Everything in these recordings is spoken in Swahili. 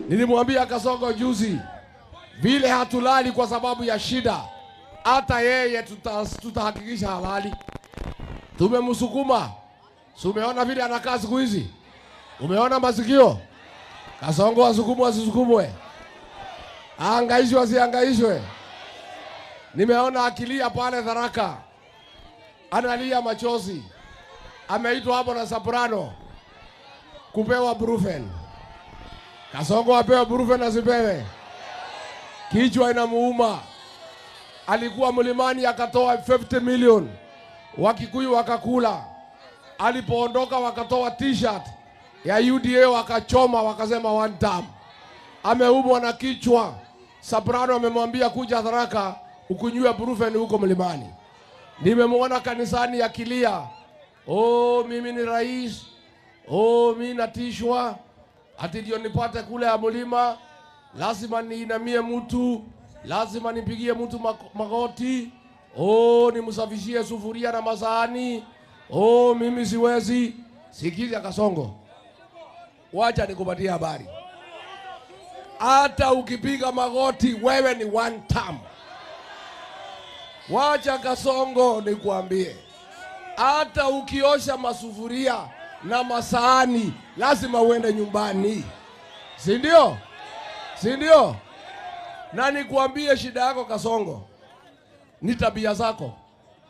Nilimwambia Kasongo juzi vile hatulali kwa sababu ya shida, hata yeye tutahakikisha halali. Tumemsukuma, si umeona vile anakaa siku hizi? Umeona masikio? Kasongo asukumwe asisukumwe, ahangaishwe asihangaishwe? Nimeona akilia pale Tharaka, analia machozi, ameitwa hapo na Soprano kupewa Brufen. Kasongo apewe Brufen asipewe? Kichwa inamuuma. Alikuwa mlimani akatoa 50 million, Wakikuyu wakakula. Alipoondoka wakatoa T-shirt ya UDA wakachoma, wakasema one term. Ameumwa na kichwa. Soprano amemwambia kuja Tharaka ukunywe Brufen huko mlimani. Nimemwona kanisani akilia, "Oh, mimi ni rais, oh, mimi natishwa, ati ndio nipate kule ya mlima, lazima niinamie mtu, lazima nipigie mtu magoti, oh, nimsafishie sufuria na masahani, oh, mimi siwezi." Sikiza Kasongo, wacha nikupatie habari. Hata ukipiga magoti wewe ni one term. Wacha Kasongo nikuambie, hata ukiosha masufuria na masahani lazima uende nyumbani, si ndio? Si ndio? Na nikuambie shida yako Kasongo ni tabia zako.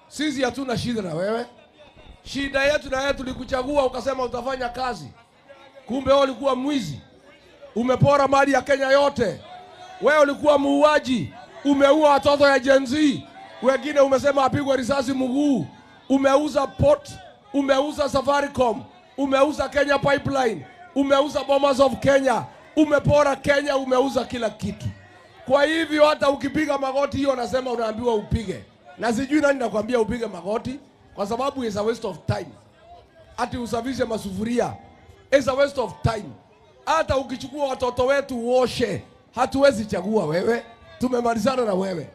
Sisi hatuna shida na wewe. Shida yetu na wewe, tulikuchagua ukasema utafanya kazi, kumbe wewe ulikuwa mwizi, umepora mali ya Kenya yote. Wewe ulikuwa muuaji, umeua watoto ya Gen Z, wengine umesema apigwe risasi mguu. Umeuza port, umeuza Safaricom, umeuza Kenya Pipeline, umeuza Bomas of Kenya, umepora Kenya, umeuza kila kitu. Kwa hivyo hata ukipiga magoti hiyo, nasema unaambiwa upige, na sijui nani nakwambia upige magoti, kwa sababu is a waste of time. Ati usafishe masufuria is a waste of time. Hata ukichukua watoto wetu uoshe, hatuwezi chagua wewe, tumemalizana na wewe.